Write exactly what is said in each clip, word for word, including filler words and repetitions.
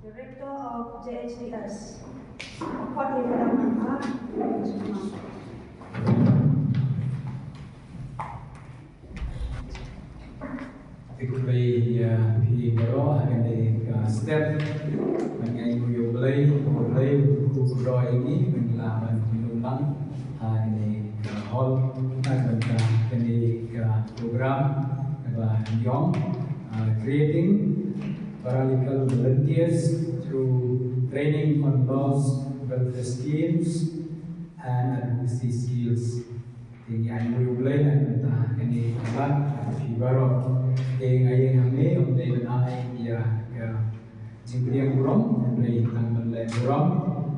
Director of J H D S. Khot ïa ka dang ha. Khublei ïa phi baroh ha kane ka step. Nga ai nguh ïa U Blei, U Blei u kyrdoh ïa ngi, ba ngi lah ban ïalum lang ha kane ka hall, na ka bynta kane ka program kaba ïong, uh, creating paralegal volunteers through training on laws, welfare schemes, and advocacy skills. Te ngi ai nguh ïa U Blei na ka bynta kane ka lad ha phi baroh. Te nga ïeng hangne ym dei ban ai ïa ka jingpdiang burom, hynrei tang ban leh burom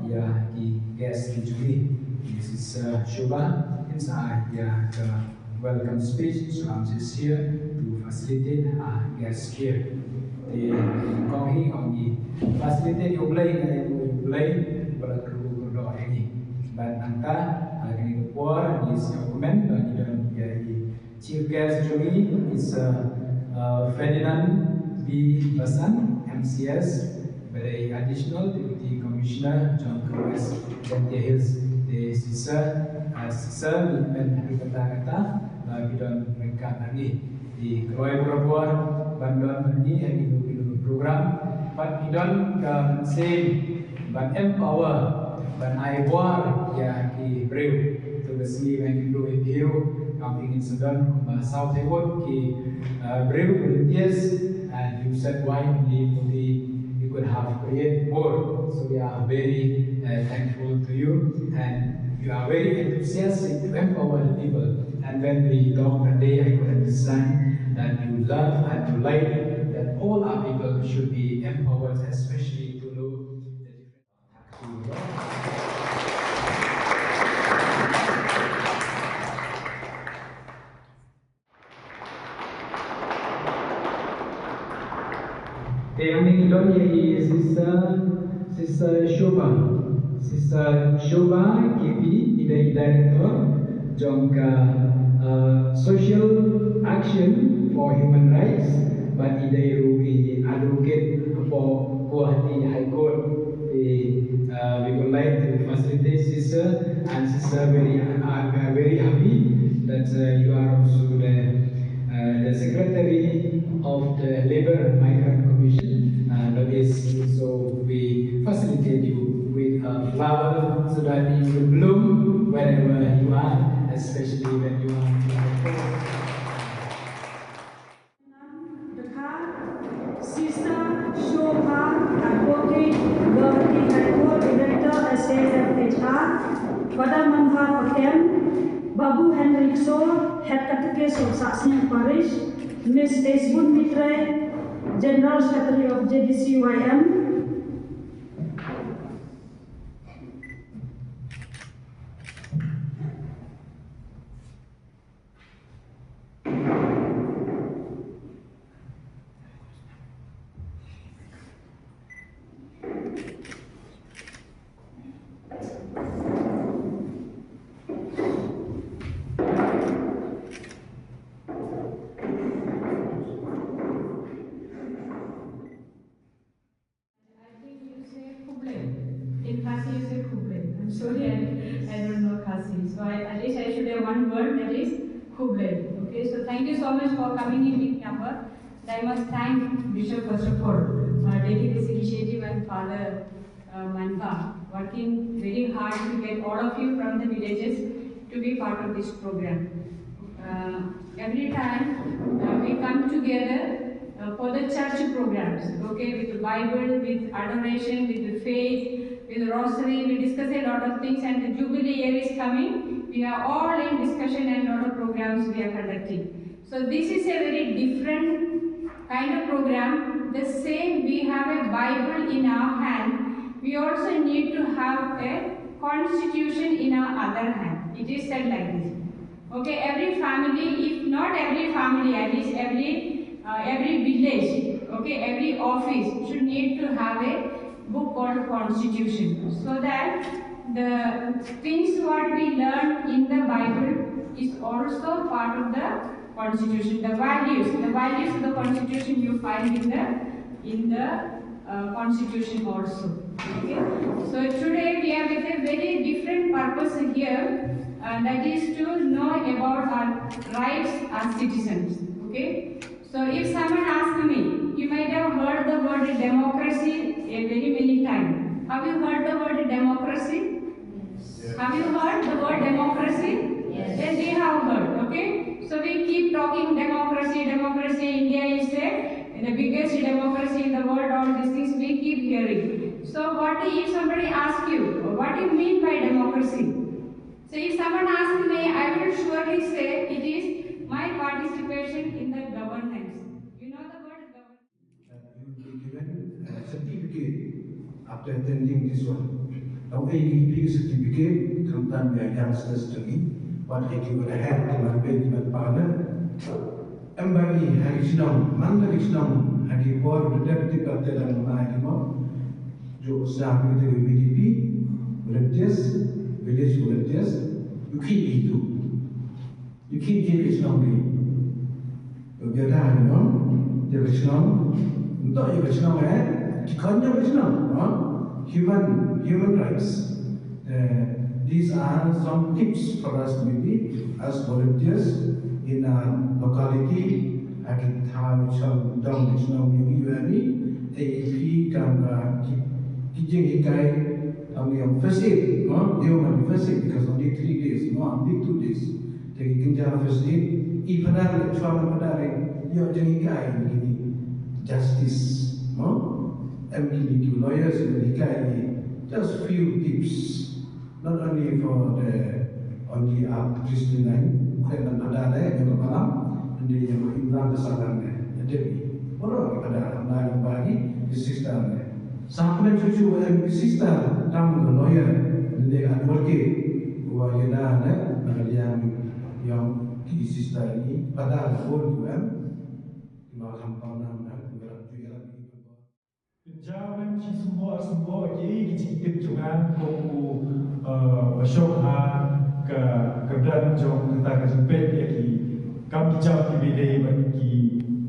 ïa ki guest ki jong ngi. Ki Sister Shobha kin sa ai ïa ka welcome speech, so I'm just here to facilitate, uh, guest here. Te nyngkong hi ong ngi facilitate ïa U Blei, nga ai nguh ïa U Blei ba la kyrkhu kyrdoh ïa ngi. Bad nangta ha kane ka por ngi sngewkmen ba ngi don ïa i chief guest jong ngi, is, uh, uh, Ferdinand B Basan, M C S, ba dei Additional Deputy Commissioner jong ka West Jaintia Hills. Te Sister, uh, Sister, ngi kmen haduh katta katta ba phi don ryngkat ha ngi. Te kloi barabor ban don ha ngi ha kino kino ki program, bad phi don ka mynsiem ban empower, ban ai bor ïa ki briew. To ka sngi ba ngin duh ïa phi ruh, kam phi ngin sa don kumba saw phew ngut ki, uh, briew volunteers, and you said why only forty, you could have create more. So we are very, uh, thankful to you, and you are very enthusiastic to empower the people. And when we talk that day, I could understand that you love and you like that all our people should be empowered, especially to know the different. Te hangne ngi don ïa i Sister, Sister Shobha. Sister Shobha K P, i dei i Director jong ka, uh, Social Action for Human Rights, bad i dei ruh i advocate hapoh Guwahati High Court. Te, uh, we would like to facilitate Sister, and Sister, very, uh, we are very happy that, uh, you are also the, uh, the secretary of the Labour and Migrant Commission, uh, notice. So we facilitate you with a flower so that you will bloom wherever you are, especially when you are in the court. Sister Shobha, Advocate, Guwahati High Court, Director, S A F H R, Father Manva Pakem, Babu Henry Kso, Head Catechist of Sahsniang Parish, Miss Esbun Mitre, General Secretary of J D C Y M. I think you say Khublei. In Khasi, you say Khublei. I'm sorry, I, I don't know Khasi. So I, at least I should have one word, that is Khublei. Okay, so thank you so much for coming in big number. I must thank Bishop first of all for taking this initiative and Father, uh, Manva, working very hard to get all of you from the villages to be part of this program. Uh, every time, uh, we come together, uh, for the church programs, okay, with the Bible, with adoration, with the faith, with the rosary, we discuss a lot of things, and the Jubilee year is coming. We are all in discussion and lot of programs we are conducting. So this is a very different kind of program. The same, we have a Bible in our hand. We also need to have a constitution in our other hand. It is said like this. Okay, every family, if not every family, at least every, uh, every village, okay, every office should need to have a book called constitution, so that the things what we learn in the Bible is also part of the constitution. The values, the values of the constitution you find in the, in the, uh, constitution also. Okay? So today we are with a very different purpose here, uh, that is to know about our rights as citizens. Okay? So if someone asks me, you might have heard the word democracy a very many times. Have you heard the word democracy? Have you heard the word democracy? Yes. Then we have heard, okay? So we keep talking democracy, democracy. India is a, the biggest democracy in the world. All these things we keep hearing. So what if somebody asks you, what do you mean by democracy? So if someone asks me, I will surely say it is my participation in the governance. You know the word governance? That you will be given a certificate after attending this one. Now, A D P certificate, khamtam ïa youngsters to me, what I give a hand to my baby, my partner. Em ba ngi ha ki shnong, man la ki shnong, ha ki por da dep tip ba te dang ma ki mo. Jo sa ki te V D P, volunteers, village volunteers, you keep it too. You keep it is not me. Biada, you know, ïa ka shnong, nto ïa ka shnong eh, ki khon ïa ka shnong, no? Human, human rights. Uh, these are some tips for us maybe as volunteers in our locality. Ha ki thaw chong dong ka shnong ïa ki ïa ni, A P kam ka ki ki jinghikai kam ïa first aid, no? Ïa man first aid because only three days, no? Only two days. Te ki kynja first aid, i phadar le, chwa phadar le, ïoh jinghikai kine. Justice, no? Em kine ki lawyers ki hikai just few tips. Not only for the, only up Christian line, khuid ban phadar le, ïa ka balang, hynrei ïa ka imlang ka sahlang le, ïa dei. Baroh ki phadar, na ïa ba ki, ki sister le. Sa pynlong shuh shuh em ki sister, kam ka lawyer, hynrei advocate, wa ïa da le, na ka liang ïa ki sister ni, phadar le bun ki em, ki ma kham pang nam na, ki ma rap ju ïa rap ki. Pynjaw lem shi symboh ar symboh ïa ki jingtip jong nga kum u, eh, ba shong ha ka kyrdan jong kata ka jingpeit ïa ki kam ki jam kiba ïadei bad ki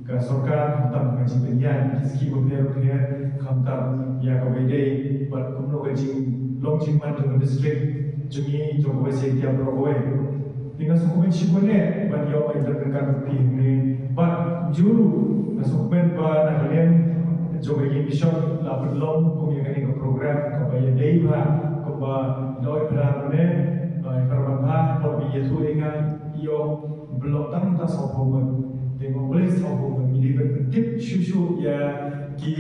ka sorkar, khamtam ka jingpynïaid ki skim bapher bapher, khamtam ïa kaba ïadei bad kumno ka jinglong jingman jong ka district jong ngi, jong ka West Jaintia baroh kawei. Te nga sngewkmen shibun eh ban ïoh ban ïathuh ryngkat bad phi hangne. Bad kumjuh ruh nga sngewkmen ba na ka liang jong ka ïing bishop la pynlong kum ïa kane ka program kaba ïadei bha kumba la ong phra mynne, eh, phra mynne bha, bad ba ïathuh ïa nga ïoh ban long tang mynta sawphew ngut. Te nga ong balei sawphew ngut, ngi dei ban pyntip shuh shuh ïa ki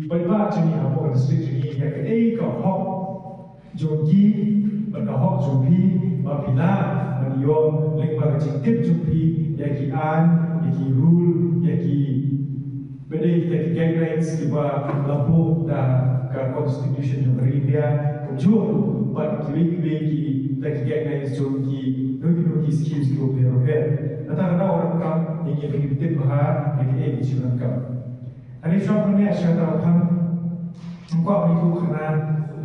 paidbah jong ngi hapoh ka district jong ngi ïa kaei ka hok jong ki, bad ka hok jong phi, ba phi lah ban ïoh lyngba ka jingtip jong phi ïa ki aiñ, ïa ki rule, ïa ki, ba dei kita ki guidelines kiba la buh da ka constitution jong ka ri India, kumjuh bad kiwei kiwei kita ki guidelines jong kino kino ki schemes kiba pher bapher. Nangta ka daw ruh kam ïa ngi ban tip bha ïa kaei ka jingdonkam. Ani shong ne sha ta tham. Ngkwa mi tu khana,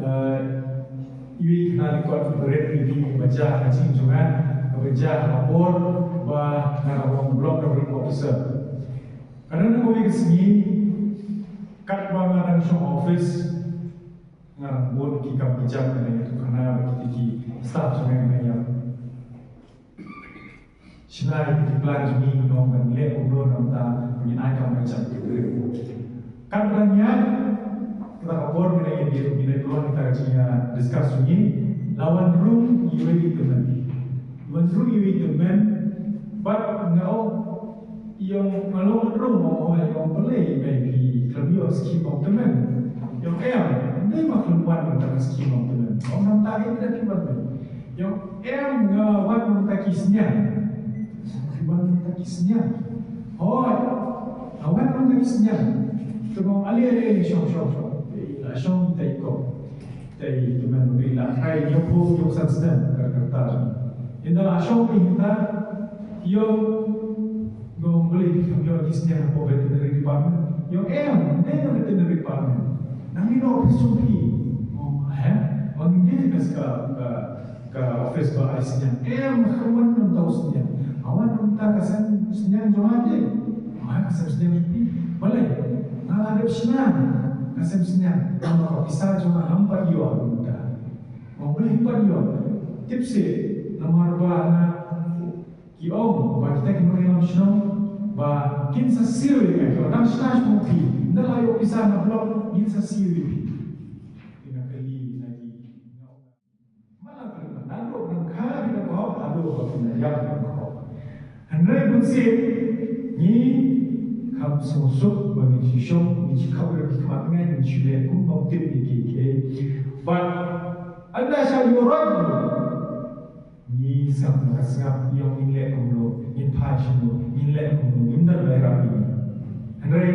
eh, iwi khana ni kot beret ni di baja ka jing jong nga, baja ka por ba nga long block development officer. Kana na ko wi sngi kat ba nga dang shong office, nga dang bun ki kam ki jam kana tu khana ba ki, ki staff jong nga ïa. Shna ïa ki plan jong ngi, ngi ong ban leh kumno, nangta ngin ai kam ka jam ki briew. Katba ngi ïaid, kata ka por ngi ïaid, ngi ïaid, ngi ïaid, ngi ïaid, ngi ïaid, ngi discuss jong ngi. La wan rung iwei i tymmen. Wan rung iwei i tymmen. Bad nga ong, ïa nga long wan rung, ong, ong, ong, balei, balei phi khlem ïoh skim ong tymmen. Ïa nga ong, em, balei ma khlem wan ïa ka skim ong tymmen. Ong, nangta ïa ka skim ong tymmen. Ïa nga ong, em, nga wan mynta ki sniang. Wan mynta ki sniang. Hooid. Nga wan mynta ki sniang. Te nga ong ale ale ale, shong shong shong. Te la shong te ko. Te i tymmen u la trai ïa pho ïa san sniang ka ka ta. Ynda la shong te ta. Ïa nga ong balei phi khlem ïoh ki sniang hapoh veterinary department. Ïa nga ong em, ne na veterinary department. Nangne na office jong phi. Ong, eh? Ong, ne ka ka ka office ba ai sniang. Em, ka wan nang tau sniang. Ka wan nang ta ka san sniang jong nga de. Nga ka san sniang jong phi. Balei? Nga la dep shna. Nga sngewsynei namar ba pisa jong nga ngam pat ïoh mynta. Nga ngam pat ïoh. Tip seh namar ba na ki ong ba kita ki nongïalam shnong ba kin sa siew ïa nga, ba dang shna shnong phi. Ynda la ïoh pisa na block ngin sa siew ïa phi. Ki nga kylli na ki. Hynrei bun sien ngi kham sngewsuk ba ngi shu shong, ngi shu khap ïa ki khmat ngi, ngi shu leh kum bym tip ïa kiei kiei. But ynda sha ïoh roi ngi sngap, ka sngap ïa ngin leh kumno, ngin phai shano, ngin leh kumno, ngin don bai rap ïa ngi. Hynrei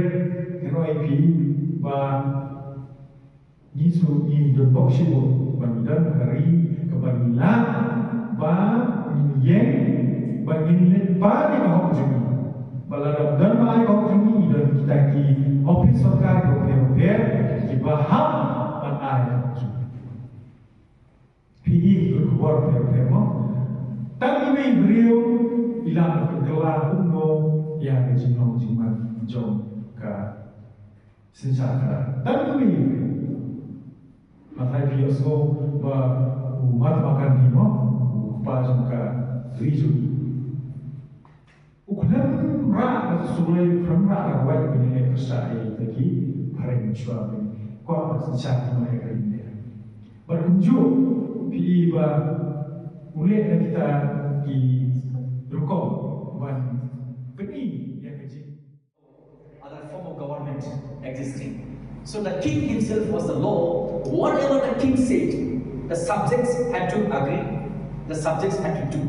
ngi roi phi ba ngi shu, ngi don bok shibun ba ngi don ha ka ri kaba ngi lah ba ngin ïeng ba ngin leh ba ngi ka hok jong ngi. Ba lada don ba ai ka hok jong ngi, ngi don kita ki office sorkar kiba pher pher kiba hap ban ai ka hok jong ngi. Phi i ka khubor pher pher mo. Tang iwei i briew i lah ban pynkylla kumno ïa ka jinglong jingman jong ka synshar khadar. Tang iwei i briew. Mathai phi ïohsngew ba u Mahatma Gandhi mo, u kpa jong ka ri jong ngi. U khlem rah ka suloi, u khlem rah ka wai, u khlem rah ka sa, eh, ta ki phareng shuwa ban kwah ban synshar kumno ïa ka India. Bad kumjuh phi i ba u leh na kita ki rukom ban pyni ïa ka jing other form of government existing. So the king himself was the law. Whatever the king said, the subjects had to agree, the subjects had to do.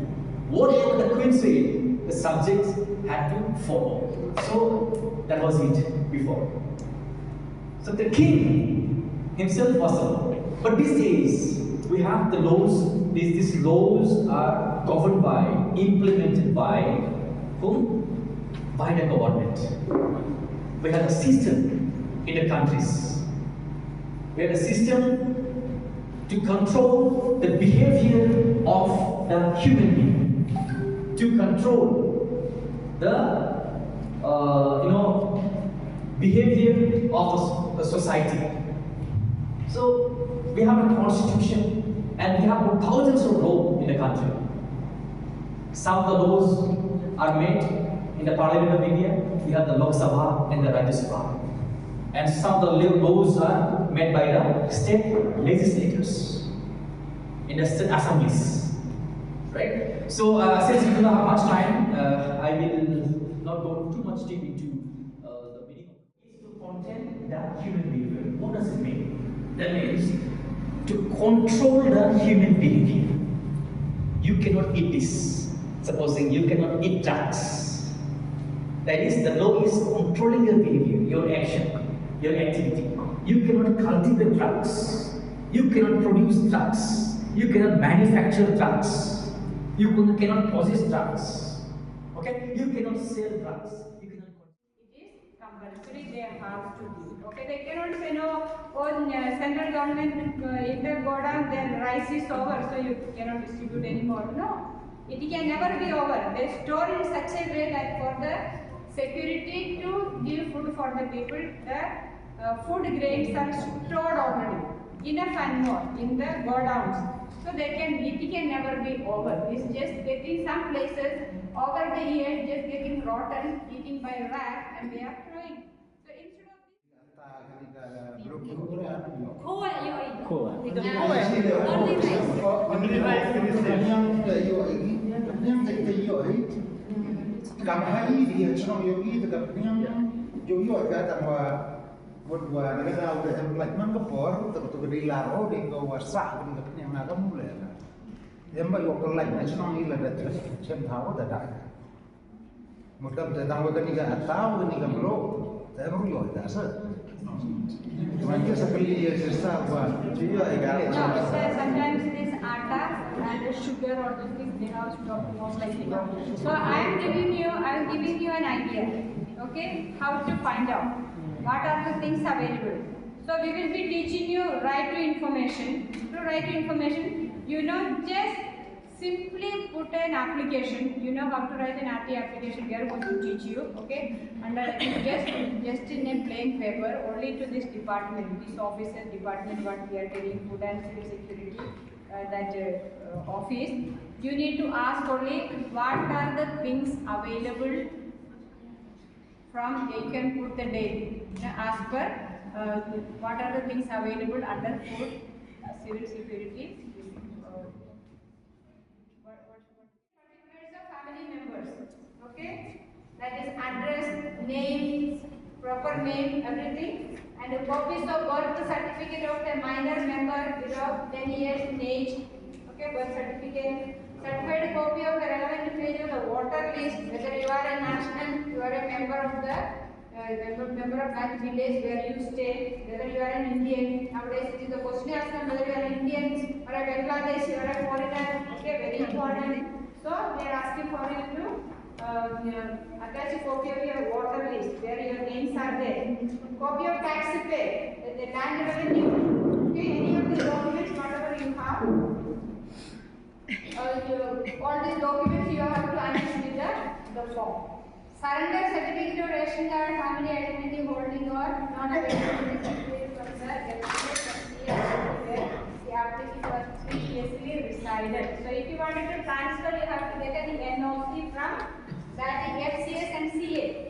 Whatever the queen said, the subjects had to follow. So that was it before. So the king himself was the law. But these days, we have the laws, these, these laws are governed by, implemented by whom? By the government. We have a system in the countries. We have a system to control the behavior of the human being, to control the, uh, you know, behavior of a, a society. So we have a constitution and we have thousands of laws in the country. Some of the laws are made in the Parliament of India. We have the Lok Sabha and the Rajya Sabha. And some of the laws are made by the state legislators in the state assemblies. Right? So, uh, since we do not have much time, uh, I will not go too much deep into, uh, the meaning of is to control the human behavior. What does it mean? That means to control the human behavior. You cannot eat this. Supposing you cannot eat drugs. That is, the law is controlling your behavior, your action, your activity. You cannot cultivate drugs. You cannot produce drugs. You cannot manufacture drugs. You cannot possess drugs. Okay? You cannot sell drugs. You cannot It is compulsory, they have to do it. Okay, they cannot say, "No, on, uh, central government, uh, if they go down, then rice is over, so you cannot distribute anymore." No, it can never be over. They store in such a way that for the security to give food for the people, the, uh, food grains are stored already, enough and more in the godowns. So they can, it can never be over. It's just getting some places over the years, just getting rotten, eaten by rats, and they are throwing. So instead of this, Kam ha i di ha chnong ïohi te ka pniang ïohi ka tang wa. Bad wa na ka daw da em lait man ka por te ka tu ka dei la ro dei ka wa sa ka dei ka pniang na ka mule. Em ba ïoh ka lait na chnong i la da chem thaw da da. Mut kam te tang wa ka ni ka ataw ka ni ka mlo. Te em ru ïoh da sa. Wan ka sa ka li ya sa wa. Ji ïoh i ka. No, it's, uh, sometimes this atta and the sugar or this thing they have stopped most likely. So I am giving you, I am giving you an idea, okay, how to find out what are the things available. So we will be teaching you right to information. To right to information, you know, just Simply put an application. You know how to write an R T I application. We are going to teach you, okay? And uh, just, just in a plain paper, only to this department, this office's department, what we are telling, food and civil security, uh, that uh, uh, office. You need to ask only what are the things available from, you can put the date, you know, as per uh, what are the things available under food, uh, civil security. Uh, what, what, what? Certificates of family members, okay? That is address, name, proper name, everything. And the copies of birth certificate of a minor member below ten years in age, okay, birth certificate, certified copy of the relevant village of the voter list, whether you are a national, you are a member of the uh, member, member of that village where you stay, whether you are an Indian. Nowadays it is the question asked whether you are an Indian or a Bangladeshi or a foreigner. Okay, very important. So they are asking for you to uh, uh, attach a copy of your voter list where your names are there. Copy of tax pay, the, the land revenue. Okay, any of the documents, whatever you have. Uh, you, all these documents you have to annex with the, the form. Surrender certificate or ration card, family identity holding or non-availability certificate from the F C S where the applicant was previously resided. So if you wanted to transfer, you have to get an N O C from that F C S and C A.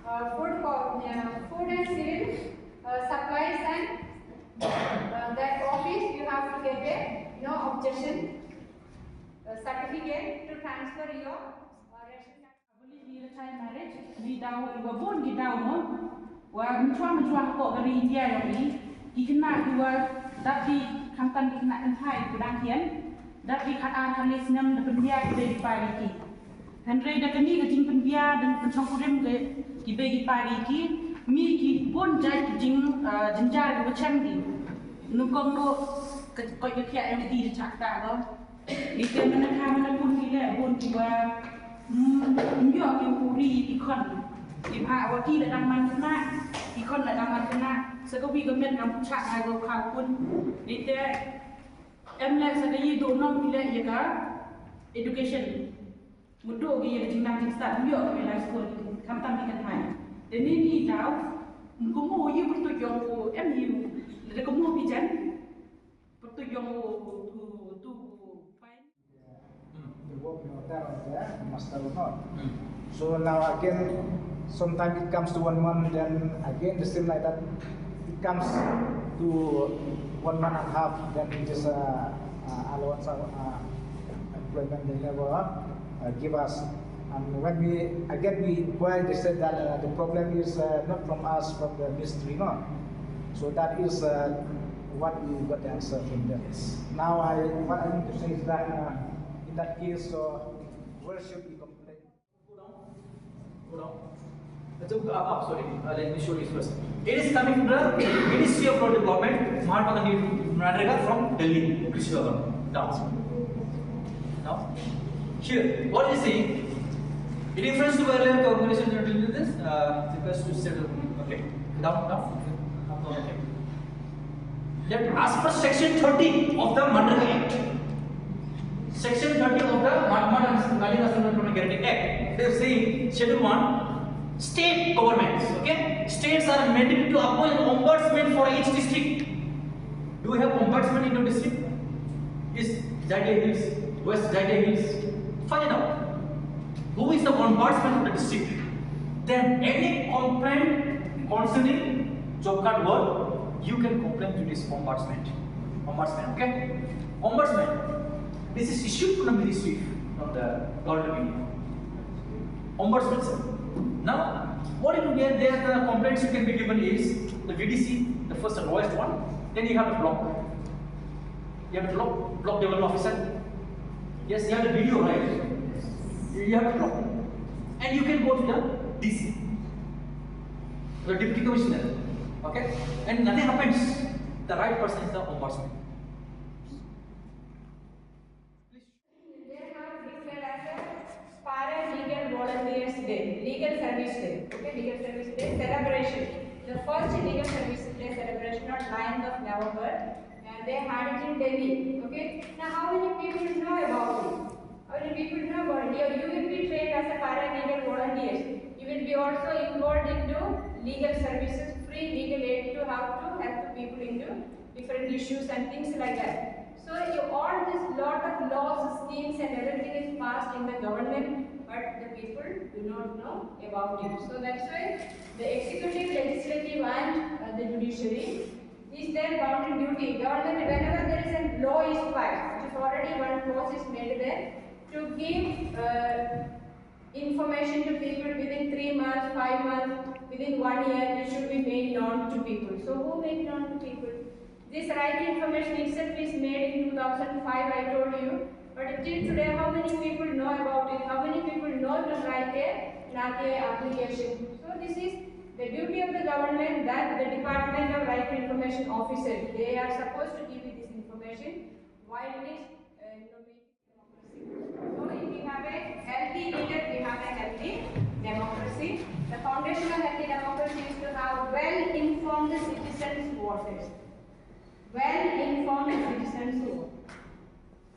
Uh, food, co- uh, food and civil uh, supplies and uh, that office, you have to get a no objection uh, certificate to transfer your uh, ration card. Abolish the child marriage, ngi daw, iwa bun ki daw mo. Wa mynchwa mynchwa hapoh ka ri India ïong i, ki khynnah kiwa dap ki, khamtam ki khynnah kynthai kiwa dang khian, dap ki khatar khatlai snem da pynbiang ki dei ki para ki. Hynrei da kane ka jingpynbiang, da pynshongkurim ki, ki bei ki para ki, mih ki bun jait ki jing, ah, jynjar kiwa chem ki. Nyngkong ruh ka koit ka khiah ïong ki da chah ktah ko. Ngi te mynta ka mynta bun ki leh bun kiwa, mm, ym ïoh ki puri ki khon. Ki phah wa ki la dang man khynnah, ki khon la dang man khynnah. Sa kawi ka met ngam pu chah ai wa kha pun. Ngi te em leh sa ka ïa doh nong ki leh ïa ka education. Mutdur ki ïa ka jingnang jingstad, ym ïoh ki lai skul, khamtam ki kynthai. Te ngi ngi daw, kum u ïa pyrtuit ïong u, em ïa u, lada kum u bijan, pyrtuit ïong u, tu, tu, fine. They work in hotel as a master or not. So now again, sometimes it comes to one month, then again the same like that. It comes to one month and a half, then just uh, uh, allowance, uh, employment they never uh, give us. And when we again we inquire, they said that uh, the problem is uh, not from us, from the ministry, no. So that is uh, what we got the answer from them. Now I, what I need to say is that uh, in that case, so where should we complain? Go down. Go down. Let's go up, up, sorry. Uh, let me show you first. It is coming from the Ministry of Rural Development, Mahatma Gandhi MGNREGA from Delhi, Krishna Bhavan. Down. Now, here, what is saying? In reference to earlier calculation, you do this, uh, request to settle. Okay. Down, down. Down, okay. That as per section thirty of the MGNREGA Act, section thirty of the Mahatma Gandhi National Rural Employment Guarantee Act, they say, Schedule one, state governments, okay? States are mandated to appoint an ombudsman for each district. Do we have ombudsman in your district? East Jaintia Hills, West Jaintia Hills. Find out who is the ombudsman of the district. Then any complaint concerning job card work, you can complain to this ombudsman. Ombudsman, okay? Ombudsman. This is issued from the ministry, from the government of India. Ombudsman, sir. Now, what you get there, the complaints you can be given is the V D C, the first and lowest one. Then you have the block. You have the block, block development officer. Yes, you have the B D O, right? You have the block. And you can go to the D C, the deputy commissioner. Okay? And nothing happens. The right person is the ombudsman. They have declared as a Para Legal Volunteers Day, Legal Service Day, okay, Legal Service Day celebration. The first Legal Service Day celebration on ninth of November, and they had it in Delhi, okay. Now, how many people know about it? People know about it. You, you will be trained as a paralegal volunteers. You will be also involved into legal services, free legal aid to how to help the people into different issues and things like that. So you, all this lot of laws, schemes and everything is passed in the government, but the people do not know about it. So that's why the executive, legislative and uh, the judiciary is their bounding duty. Government, whenever there is a law is passed, it is already one clause is made there to give uh, information to people within three months, five months, within one year, it should be made known to people. So who made known to people? This right to information itself is made in two thousand five, I told you. But till today, how many people know about it? How many people know to write a N A K A application? So this is the duty of the government, that the Department of Right to Information Officer, they are supposed to give you this information. Why it is uh, you know, so if we have a healthy leader, we have a healthy democracy. The foundation of healthy democracy is to have well-informed citizens voters. Well-informed citizens vote.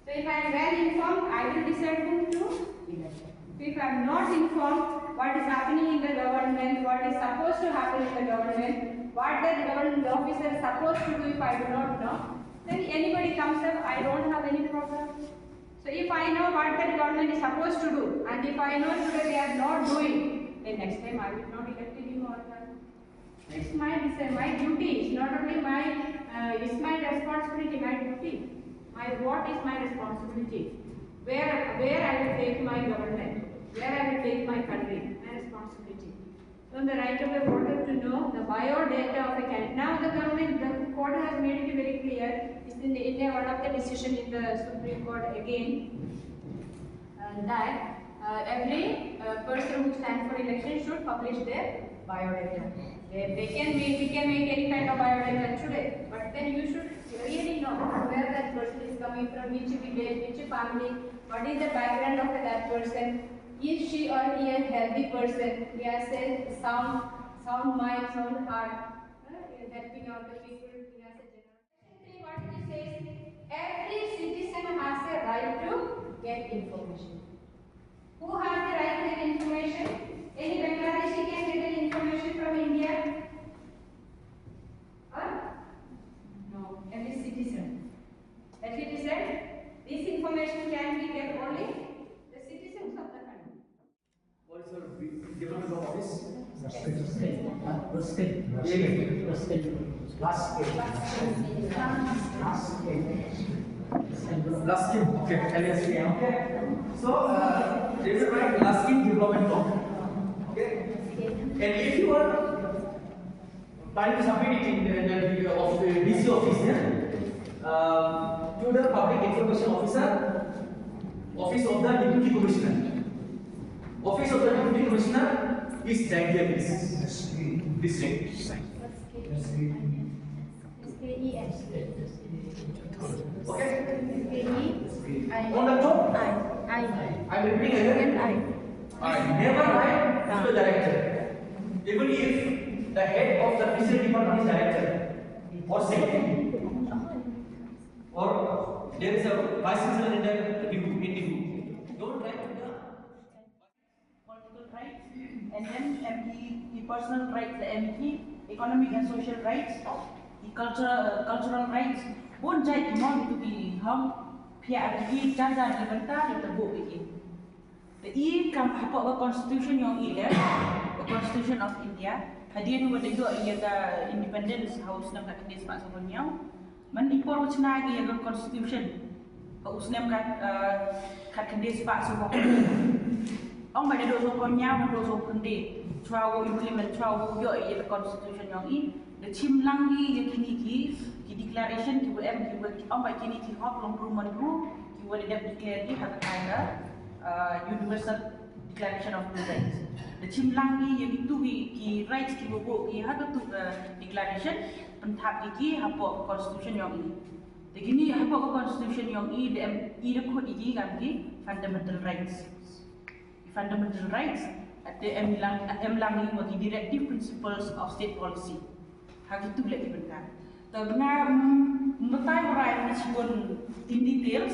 So if I am well informed, I will decide whom to elect. So if I am not informed what is happening in the government, what is supposed to happen in the government, what the government officer is supposed to do, if I do not know, then anybody comes up, I don't have any problem. So if I know what the government is supposed to do, and if I know today they are not doing, then next time I will not elect anymore. It's my, it's my duty. It's not only my, uh, it's my responsibility, my duty. My, what is my responsibility? Where, where I will take my government? Where I will take my country? My responsibility. So the right of a voter to know the biodata of a candidate. Now the government, the court has made it very clear. It's in the, in the, one of the decision in the Supreme Court again, uh, that uh, every uh, person who stands for election should publish their biodata. They, they can make, we can make any kind of biodata today, but then you should really know where that person is coming from, which village, which family, what is the background of that person. Is she or he a healthy person? He has a sound, sound mind, sound heart, uh, helping out the people. He has a general What it says, every citizen has a right to get information. Who has the right to get information? Any Bangladeshi can get an information from India? Huh? No, every citizen. That it is said, this information can be get only the citizens of the country. What is your department of office? Last scheme. Last scheme. Last scheme. Last scheme. Okay, L S K M. Okay. So, uh, they will write last scheme development block. Okay. And if you are trying to submit it in the, the, the, of the D C office, yeah? Uh, to the public information officer, office of the deputy commissioner. Office of the deputy commissioner is Jaintia Hills district. Okay? On the top, I, I will bring again. I never write to the director. Even if the head of the fishery department is director or secretary or there is a vice chancellor in the D P, in D P, don't write to the political rights, and then em ki, ki personal rights, em ki economic and social rights, ki culture, cultural rights, bun jait ki mon tu ki hong pia ki jar jar ki bynta ki tabu ki. Te i kam hapoh ka constitution yong i le, the Constitution of India, hadien wa da ïoh ïa ka independence ha u snem khatkhyndai spah sanphew hynñiew. Man i por u chna ki ïa ka constitution ha u snem khat, eh, khatkhyndai spah sanphew hynñiew. Ong ba da dei sanphew hynñiew, ba da dei sanphew khyndai. Chwa u implement, chwa u ïoh ïa ka constitution yong i. Da chim lang i ïa kini ki, ki declaration ki wa em ki wa ong ba kini ki hok long ruh man ruh ki wa da dep declare ki ha ka, eh, Universal Declaration of Human Rights. Da chim lang i ïa kitu ki, ki rights ki wa buh ki ha katu ka declaration, pynthap ki ki hapoh constitution yong i. Te kini hapoh constitution yong i da em, i da khot i ki kam ki fundamental rights. Fundamental rights, te em lang, em lang i wa ki directive principles of state policy. Ha kitu leh ki bynta. Te nga, mm, mynta nga rai ni shibun in details,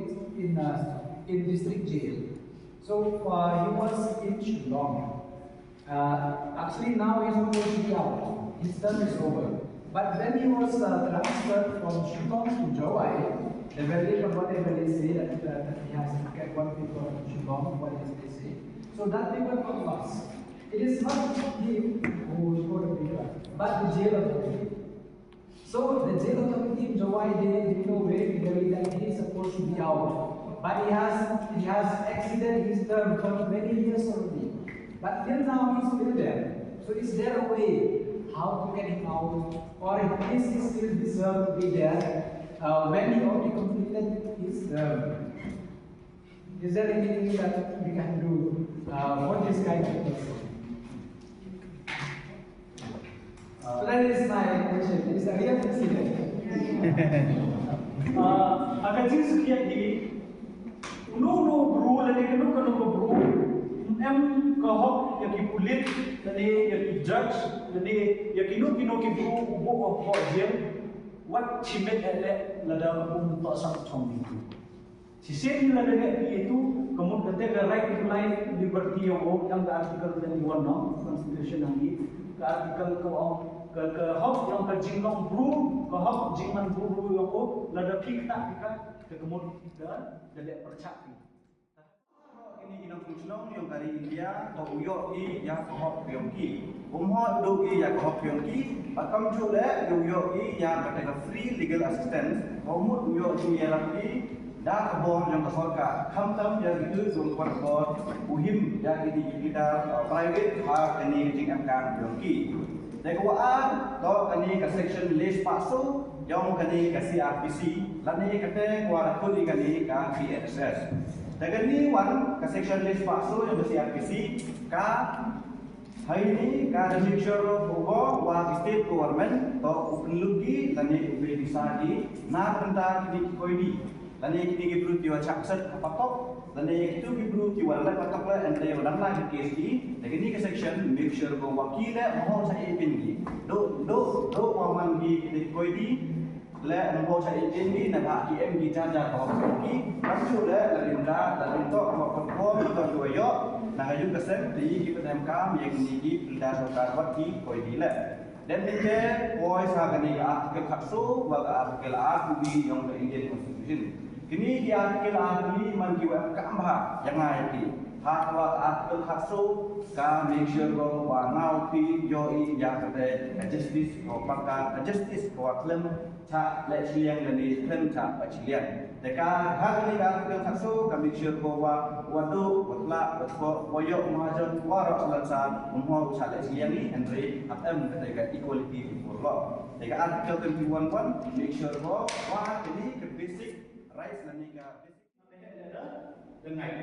in, in, uh, in district jail. So uh, he was in Shillong. Uh, actually, now he's supposed to be out. His term is over. But when he was uh, transferred from Shillong to Jowai, the very what they say that, uh, that he has to get one paper from Shillong, what did they say? So that paper got lost. It is not him who wrote the paper, but the jail authority. So the jail authority in Jowai, they didn't know very clearly that he is supposed to be out. But he has he has exceeded his term for many years already. But till now he's still there. So is there a way how to get him out? Or is he still deserve to be there uh, when he already completed his term? Is there anything that we can do uh, for this kind of person? Uh, so that is my question. Is a real incident. Uh, ha ka jingsngewthuh hi, uno uno u bru lane kano kano ka bru, em ka hok ïa ki pulit lane ïa ki judge, Lane ïa kino kino ki bru u buh u hok jel, wat shimet eh leh lada um toh sam chong ïa tu. Shisien lada leh ïa tu, ka mut kata ka right to life, liberty ïa u, ïa ka article twenty-one, no, constitution jong ngi, ka article ka ong, ka, ka hok ïa ka jinglong bru, ka hok jingman bru ïa u, lada phi kynnoh phi ka, ka mut da, da leh pyrshah phi. Kine ki nongshong shnong jong ka ri India, to u ïoh ïa ka hok jong ki. Um hok duh ïa ka hok jong ki, bad kumjuh leh u ïoh ïa kata ka free legal assistance, ka mut u ïoh ïa lade da ka bor jong ka sorkar. Khamtam ïa kitu jong ka bor u him ïa kine ki bidar, uh, private ha kane ka jingemkam jong ki. Te ka wa ar, to kane ka section le spah so jong kane ka C R P C, lane kata ka wa la khot ïa kane ka P N S S. Te kane wan ka section le spah so jong ka C R P C, ka ha ine ka Registrar of Labour wa ki state government, to u pynlut ki lane u pynlut ki na ka bynta kine ki koidi. Lane kine ki bru ki wa chak set ha patok, lane kitu ki bru ki wa leh patok leh, ente wa dang leh ki case ki, lane kine ki section, make sure ko wa ki leh mo sa ipin ki. Do, do, do wa man ki kine ki koidi, leh mo sa ipin ki, na ba ki em ki jar jar ko ki, kasu leh, lane da, lane to, ko ko ko, to ko yo, na ka yung ka sem, te ki pyndonkam ïa kine ki pyndonkam wat ki koidi leh. Dep mynta poi sa kane ka article khatsaw, wa ka article arphew jong ka Indian Constitution. Kine ki article arphew man ki wa kam bha ïa nga ïa phi. Ha ka wa ka article khatsaw ka make sure ko wa nga u phi ïoh ïa kata ka justice ko paka ka justice ko wa khlem cha leh shiliang lane khlem cha pait shiliang. Te ka ha kane ka article khatsaw ka make sure ko wa, wa duh, wa tlah, wa tkoh, wa ïoh mahajon, wa rok slan sa, um hok cha leh shiliang ni, hynrei hap em kata ka equality before law. Te ka article twenty-one one, make sure ko wa kane ka basic rights lane ka basic. Te ngai.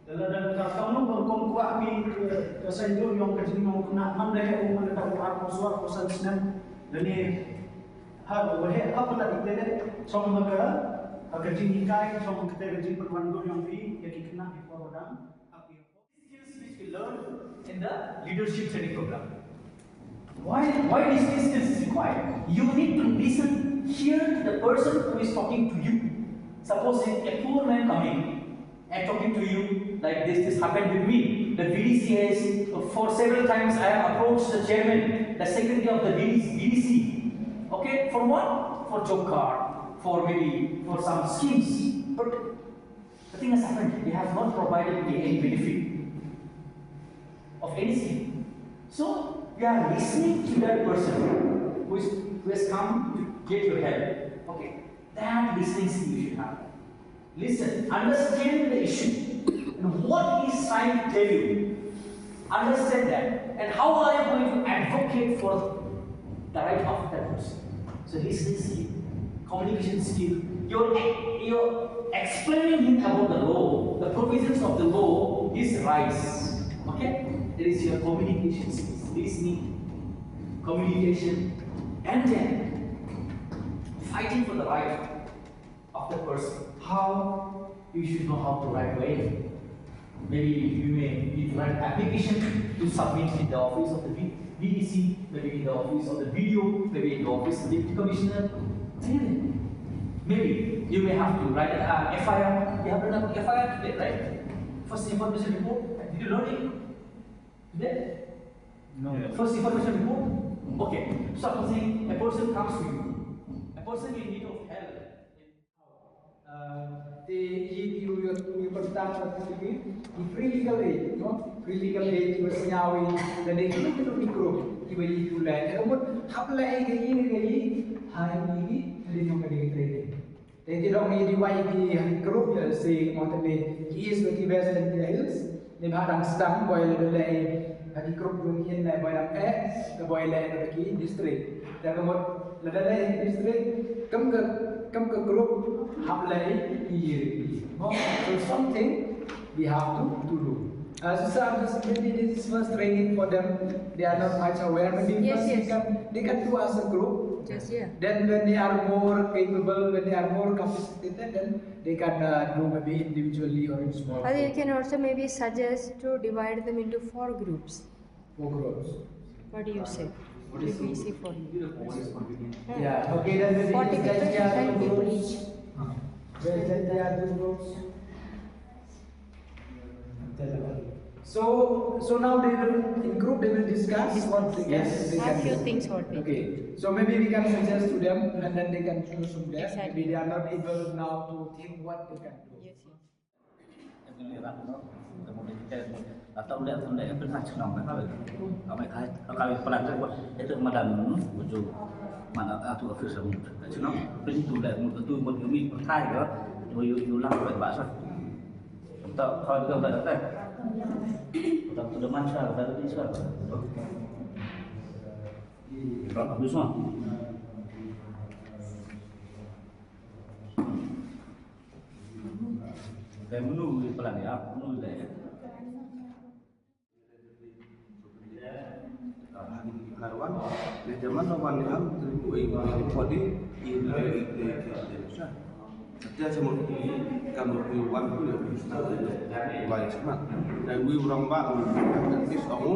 Te lada ka kam nong ka kum kwah phi, eh, ka saiñ jong ka jingmong khynnah man da heh umar da u arphew snem, da ne ha ka waheh ha ka la internet, chong ha ka, ha ka jinghikai, chong ha ka jingpynwan jong phi ïa ki khynnah ki por ba dang. Skills which we learn in the leadership training program. Why, why these skills is required? You need to listen, hear the person who is talking to you. Suppose if a poor man coming and talking to you like this, this happened with me. The V D C has, for several times, I have approached the chairman, the secretary of the V D C. Okay, for what? For job card, for maybe for some schemes. But the thing has happened. They have not provided me any benefit of anything. So we are listening to that person who is, who has come to get your help. Okay, that listening skill you should have. Listen, understand the issue and what he is trying to tell you. Understand that. And how are you going to advocate for the right of that person? So listening skill, communication skill, you're, you're explaining him about the law, the provisions of the law, his rights. Okay? It is your communication skills, listening, communication, and then fighting for the right of the person. How? You should know how to write well. Maybe you may need to write application to submit in the office of the V-, V D C, maybe in the office of the B D O, maybe in the office of the deputy commissioner. Anything. Maybe you may have to write an F I R. You have written an F I R today, right? First information report. Did you learn it today? No. First information report? Okay. So I'm saying a person comes to you. A person in need of help. Uh, te ïa ki u ïoh, u ïoh pyntat na ki, ki free legal aid, no? Free legal aid ki ba sñiaw ïa, lane ki, ki, ki group ki ba ïa ki u leh. Te mut hap leh ïa ka ïa ka ïa, ha ïa ki, ha ïa ka ïa training. Te ki dang ïa ki wai ki, ha ki group ïa se mo te ne, ki East ki West ki Hills. Ni ba dang sdang boi leh leh, ha ki group jong ki leh boi dang eh, ka boi leh ha ki district. Te ka mut leh leh district, kam ka, kam ka group hap leh ki, ki. No, so something we have to, to do. Uh, so some disability, this is first training for them. They are not much aware. Maybe Yes, first yes. they can, they can do as a group. Yes, yeah. Then when they are more capable, when they are more capacitated, then they can, uh, do maybe individually or in small I think you group. Can also maybe suggest to divide them into four groups. Four groups. What do you say? What is B B C for you? Yeah, okay, then the Forty people, Jaintia ten two people groups. Each. Where's Jaintia two groups? So, so now they will, in group, they will discuss what they can, Yes. they A can few do. Things what they Okay, so maybe we can suggest to them and then they can choose from there. Exactly. Maybe they are not able now to think what they can do. Yes, yes. Narwan, le jaman no wan ni am tu ai ma ko di i le i le i le sa. Setiap semua tu kan berkuat wan tu ya bisa lai semat. Dan wi orang ba kan tis kamu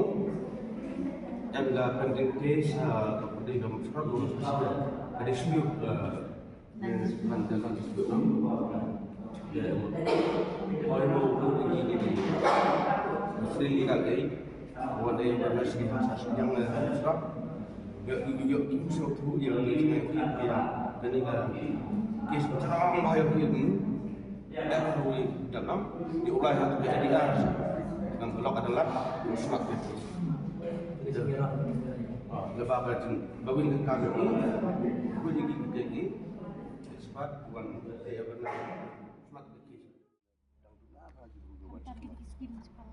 dan ga penting tis kepada dom serot dom sesuai. Ada sendiri Freely kal ei. Wan ei wan na sigi bhasha Siniang eh sra. Yo yo yo yo so thu yo ni ngai ki ya. Kani ka kis chang ba yo ki ni. Da ka wi da lam. Yo ba ha ka di ar. Ngam lok ada lap. Sma ke. Leba ba jin ba win ka ka. Ko ni ki ki ki. Expert wan te awareness. Smart education. Tang kine ki skim Sepang,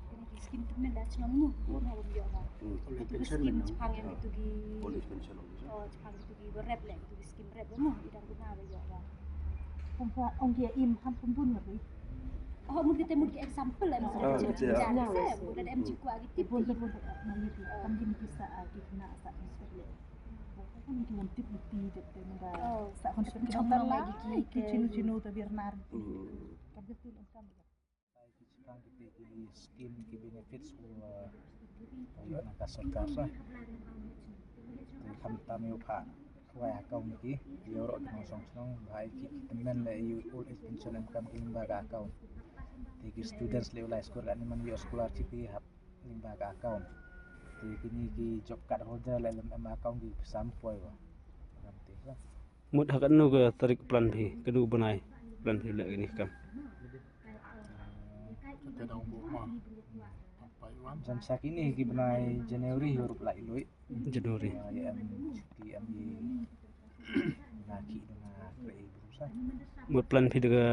kine ki skim tymmen da chnong nu, bun ha bym ïoh ba. Kitu ki skim Sepang ïa kitu ki, Police pension officer. Oh, Sepang kitu ki ba rep leh, kitu ki skim rep ba mu, i dang duna ba ïoh ba. Pumpa ong ki im ham pum bun ngi. Oh, mut kite mut ki example em sa. Ah, betul. Jani sa, mut da em jikwa ki tip. Bun bun bun. Kam kine ki sa ki kena sa inspect leh. Kan ki mun tip mesti dep te mut da. Sa kon tep ki chong lagi ki ki chinu chinu ta bir nar. Kam betul kam. Ki chipang ki te ki skim ki benefits ku ïoh na ka sorkar sa. Te kham tam ïoh pha kwai account ki ïoh roh ki nongshong shnong bha ki ki tymmen le ïoh old age pension em kam ki lyngba ka account. Te ki students le u lai school ani man ïoh scholarship ki hap lyngba ka account. Te kini ki job card holder le lem em account ki pisa ym poi ba. Ngam te sa. Mut ha katno ka tarik plan phi, katno ka bnai plan phi leh kane ka kam? Jam sa kine ki bnai January hi ruh la i lui. January. Ïa em chuti em i na ki na kre i bru sa. Mut plan phi da ka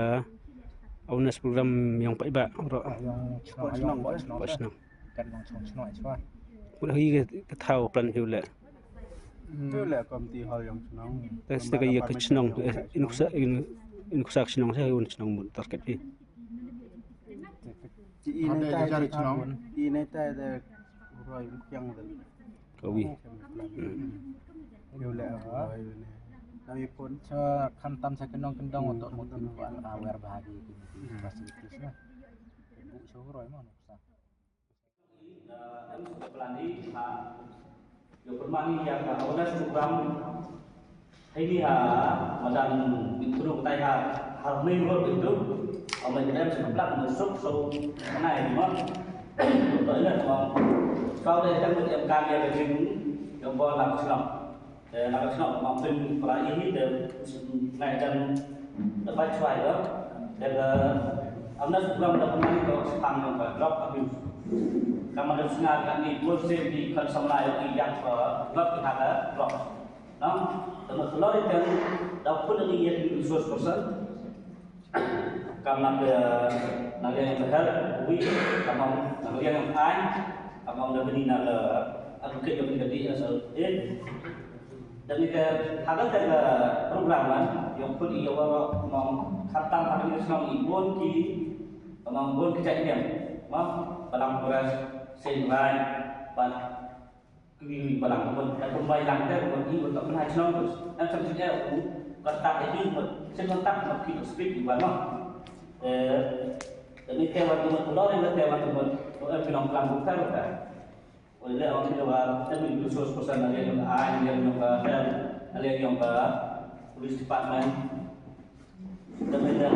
awareness program ïong paidbah ruh. Ïong chnong, ïong paidbah. Kan long chnong chnong ai chwa. Mut ha ki ka thaw plan phi leh. Tu leh community hall ïong chnong. Te sdaka ïa ka chnong, eh, in khusa, in, in khusa ka chnong sa, un chnong mut target phi. Ci i ne tai jar chnong, i ne tai de roi kiang de. Ka wi. Ïa leh roi ne. Kami pun cha kham tam sa kyndong kyndong untuk mut kin ko aware bha ki facilities na. Bu so roi ma nuksa. Em, sa plan hi ha, ïa pynman hi ïa ka awareness program. Hai ni ha, madan min kunu tai ha, ha main road itu. Amai kena em sa plan na suk so ngai ni ma. To ina ma. Kau dei tang mit em kan ïa ka jing, ïa ba lang shnong. Te na ka shnong ma pyn pra i hi te ngai dan da bai chwai da. Te ka amna su gram da pynmani ka spang nang ka drop abuse. Ka ma da sngar ka ni bun sem di kan samla ïa i yak ka drop i ha ka drop. No? Te ma kloi te da pun ni ïa ki resource person. Kam na ka, na ka liang ka help, wi, kam na ka liang ka aiñ, kam na ka bini na ka advocate ka bini ka D S L A. Dan ni ka, ha ka, ka program kan, ïong put ïa wa, mong, khatam ha ka shnong i bun ki, mong bun ki jait niam, mong, Balang Forest, Saint Ryan, bad Kwi balang bun, eh, kumbai lang te bun i bun tak pernah chnong bus. Em sam sik eh u kontak eh i bun. Sin kontak ma ki speak i bun no. Eh, ni te wan bun lor ni te wan bun. Em pinong klang bun ter ter. Ule ong ki lawa, tapi khusus pesan ale yang ai yang yang ka, ale yang ka police department. Tapi dah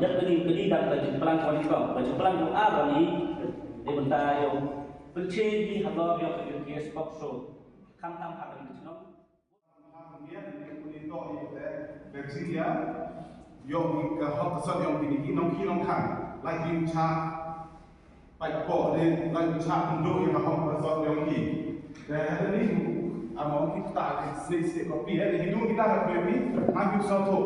dah kali kali dah kali pelan kali kau, kali pelan kau apa ni? Dia bentar yang penci di hadap yang kali dia spok so. Kam tam hadap di sini. Ka jingïa, ïoh ka hok ka sot ïong kine ki nongkynnoh khang, lai ki cha, pait ko ne, lai ki cha pynduh ïa ka hok ka sot ïong ki. Te hadien ni, amo ki ta ki sne sne ko pi, eh, ni du kita ka pi, ma ki sa to.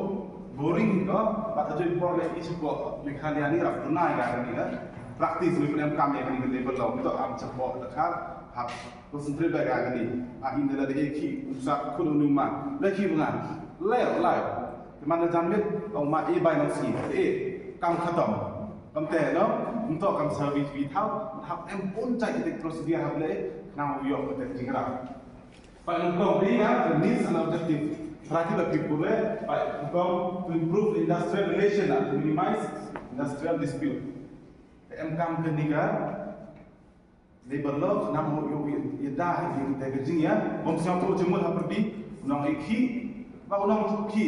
Boring ko, ba ta joi por le ki shu ko, Meghalaya ni rap tunai ka ni, eh. Practice ni pynlem kam ïa kane ka table law, to am cha ko ta kha, hap Concentrate ba ka kani. A in da da e ki sa khun nu ma. Da ki bunga. Leo, leo. Te man da jan mit, ong ma e bai nong si. E, kam khatam. Kam te, no? Nto kam service bi thau, hap em pun chai ki procedure hap le, nang u yok te jingra. Pai nong kong bi ya, the needs and objective. Practical people le, pai nong kong to improve industrial relation and to minimize industrial dispute. Te em kam kani ka, Labour law, nam ho ïoh ïa, ïa da, ïa, ïa da ka jingïa, bym sngewthuh jingmut ha pyrdi, nong i khi, ba u nong khi.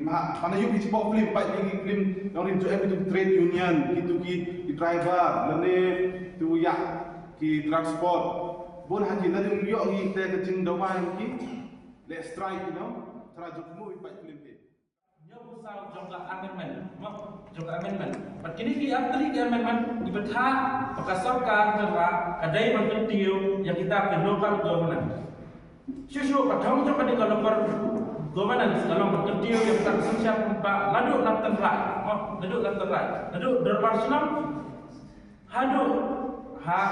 Ma, mana ïoh ki chibok film, ba ki film, nong rim jo em ki trade union, ki tu ki, ki driver, lane, tu ïa, ki transport. Bun ha ki, lane ïoh ki, te ka jingdawa ki, le strike, you know, tra jok mu, ba film ki. Ñiew phew saw jong ka amendment, mo, jong ka amendment. Bad kine ki artylli ki amendment ki bthah ba ka sorkar Tynrah ka dei ban kyntiew ïa kita ki local governance. Shuh shuh ka thong jong kane ka local governance ka long ban kyntiew ïa kita ki synshar bynta naduh na Tynrah, mo, naduh na Tynrah, naduh dorbar shnong haduh ha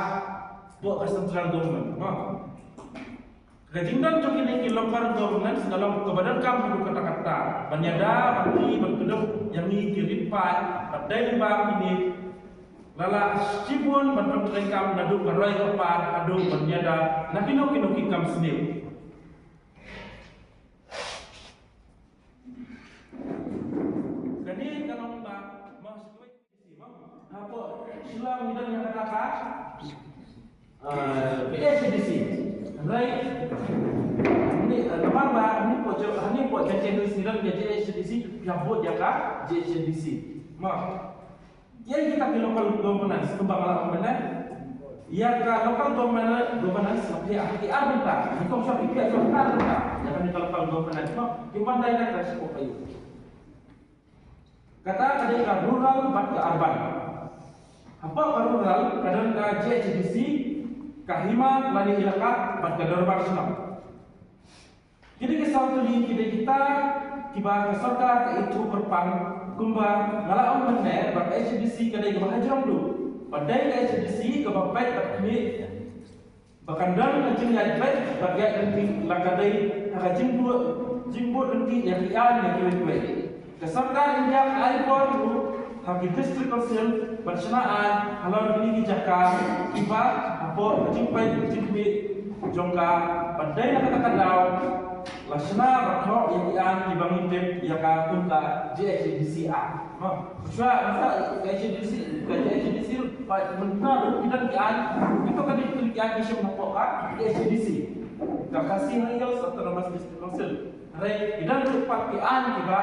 pok ka central government, mo. Ka jingdon jong kine ki local governance ka long kaba donkam haduh katta katta ban ïada ban ki ban kdew ïa ngi ki rit paid ban dei lyngba kine. La lah shibun ban pyntreikam naduh ka roi ka par haduh ban ïada na kino kino ki kam sniew. Kane ka long ba ma Hapoh Shillong ngi don ïa kata ka, ah, J H A D C. Hynrei, ni, ah, namar ba, ni poh J-, ni poh J H A D C, ni don ïa J H A D C, ïa vote ïa ka J H A D C. Ma. Ïa kita ki local governance, kumba nga la ong mynne. Ïa ka local government, governance, ïa ki ar bynta. Ni kong shop, ïa ki ar bynta. Ïa ka ni local governance, ma. Ki ban dai na ka shop, ayo. Kata ka dei ka rural bad ka urban. Hapoh ka rural ka don ka J H A D C, ka hima lane ilaka bad ka dorbar shnong. Kine ki saw tylli ki dei kita kiba ka sorkar ka ithuh kyrpang kumba nga la ong mynne ba ka H A D C ka dei kaba hajrong duh. Ba dei ka H A D C kaba peit bad khmih Ba kan don ka jingïaid beit bad ïaid ryntih la ka dei ha ka jingbuh, jingbuh ryntih ïa ki aiñ ïa kiwei kiwei. Ka sorkar India ka ai bor ruh ha ki District Council ban shna aiñ halor kine ki jaka kiba hapoh ka jingpeit jingkhmih jong ka ban dei na kata ka daw la shna ban thoh ïa ki aiñ kiba ngi tip ïa ka kum ka J H A D C Act. Mo, shuwa mynta ka H A D C, ka H A D C, ba mynta ruh ki don ki aiñ, kito ka dei ki aiñ ki shim hapoh ka H A D C. Ka Khasi Hills Autonomous District Council. Hynrei ki don ruh pat ki aiñ kiba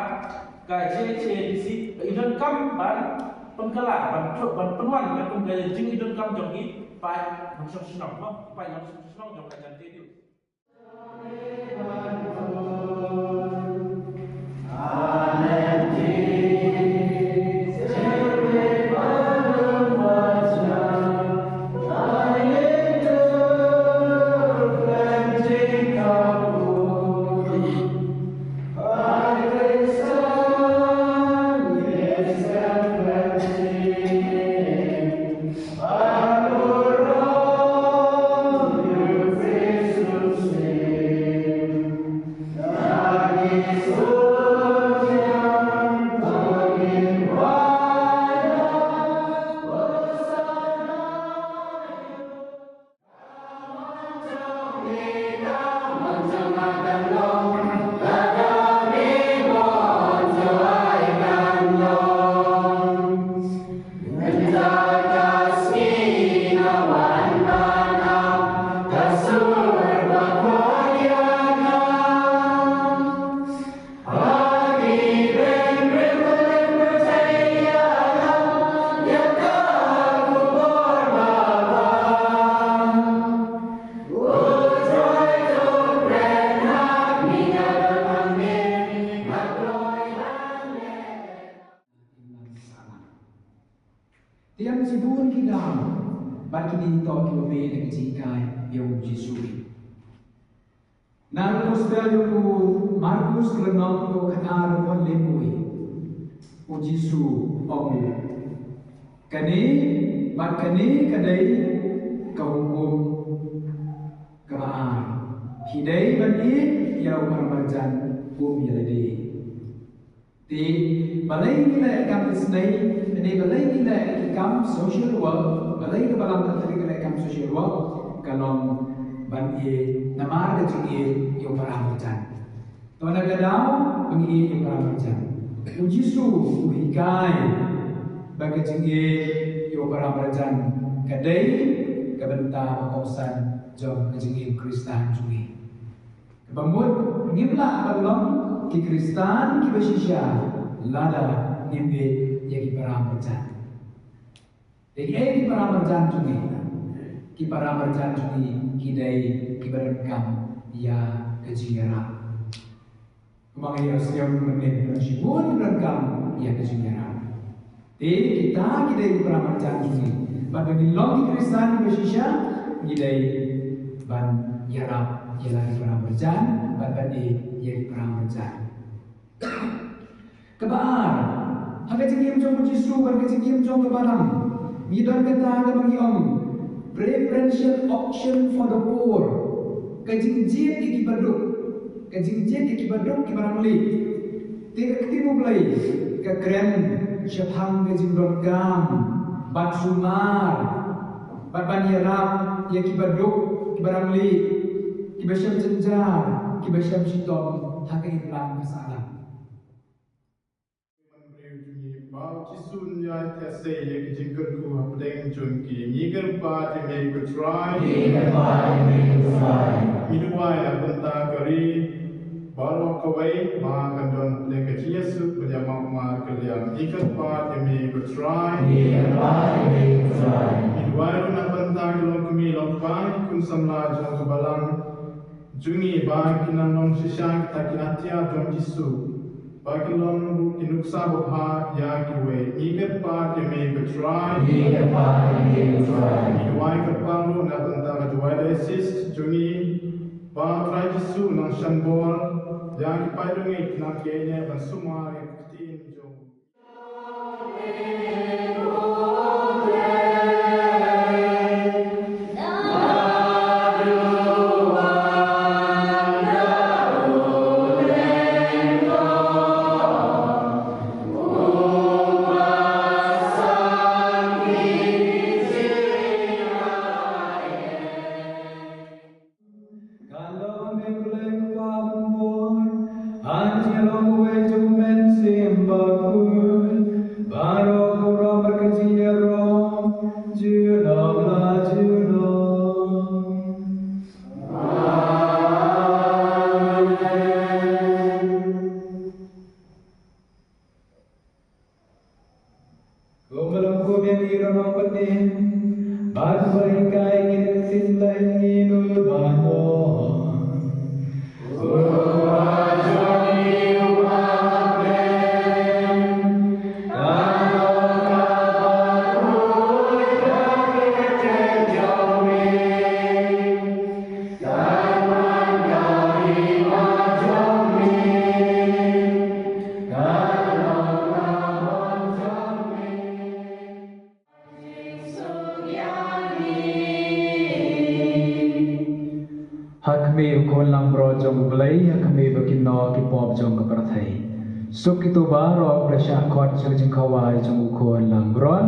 ka J H A D C, ki donkam ban pynkylla, ban thruk, ban pynwan, ban pynkylla jingdonkam jong ki paid nongshong shnong, mo, paid nongshong shnong jong ka Jaintia Hills. Ki dei, bad ki dei to kiba mih na ka jinghikai ïa u Jisu. Na ka gospel u Markus ka lynnong kaba khatar, dkhot laiphew wei. U Jisu u ong, kane, bad kane ka dei ka hukum kaba ar. Phi dei ban ïeit ïa u para marjan kum ïa lade. Te balei ngi leh kam isynei, ne balei ngi leh ki kam social work, balei ka Balang Katholik ka leh kam social work, ka long ban ïeit namar ka jingïeit ïa u para marjan. To na ka daw ba ngi ïeit ïa u para marjan. U Jisu u hikai ba ka jingïeit ïa u para marjan ka dei ka bynta ba kongsan jong ka jingim Khristan jong ngi. Kaba mut ngim lah ban long ki Khristan kiba shisha lada ngim ïeit ïa ki para marjan. Dei ki para marjan jong ngi, ki para marjan jong ngi ki dei kiba donkam ïa ka jingïarap. Kumba ngi ïohsngew mynne ki don shibun kiba donkam ïa ka jingïarap. Te kita ki dei ki para marjan jong ngi. Bad ba ngin long ki Khristan kiba shisha, ngi dei ban ïarap ïa la ki para marjan, bad ban ïeit ïa ki para marjan. Kaba ar, ha ka jingim jong u Jisu bad ka jingim jong ka Balang, ngi don kata kaba ngi ong preferential option for the poor. Ka jingjied ïa kiba duk, ka jingjied ïa kiba duk, kiba rangli. Te ka ktien U Blei ka kren shaphang ka jingdonkam ban sumar bad ban ïarap ïa kiba duk, kiba rangli, kiba shem jynjar, kiba shem shitom ha ka imlang ka sahlang. Ba u Jisu un ïai thiah sei ïa ki jingkyrkhu hapdeng jong ki. Ngi kyrpad ïa me ko Trai. Ngi kyrpad ïa me ko Trai. Ngi duwai na ka bynta ka ri baroh kawei ba kan don hapdeng ka jingïasuk bad ïa map markylliang. Ngi kyrpad ïa me ko Trai. Ngi kyrpad ïa me ko Trai. Ngi duwai ruh na ka bynta ki longkmie longkpa, ki khun samla jong ka Balang jong ngi, ba kin nang long shisha kita ki atiar jong u Jisu, ba kin long ruh ki nuksa babha ïa kiwei. Ngi kyrpad ïa me ko Trai. Ngi kyrpad ïa me ko Trai. Ngi duwai kyrpang ruh na ka bynta ka Jowai Diocese jong ngi, ba u Trai Jisu un nang shanbor ïa ki paidbah jong ngi, kin nang kiei ne ban sumar ïa ka ktien jong u. Ka long U Blei Kpa Mynsiem, ha ka jinglong kawei jong U Mynsiem Bakhuid, baroh baroh bad ka jingïaroh junom la junom. Amen. Kumba la hukum ïa ngi ruh mynne, bad kumba la hikai ïa ngi da ka ktien Blei, ngi nud ban ong. Ha khmih, U Khun langbrot jong U Blei, ha khmih ba kin noh ki pop jong ka pyrthei. Suk kito baroh kiba la shah khot sha ka jingkhawai jong U Khun langbrot.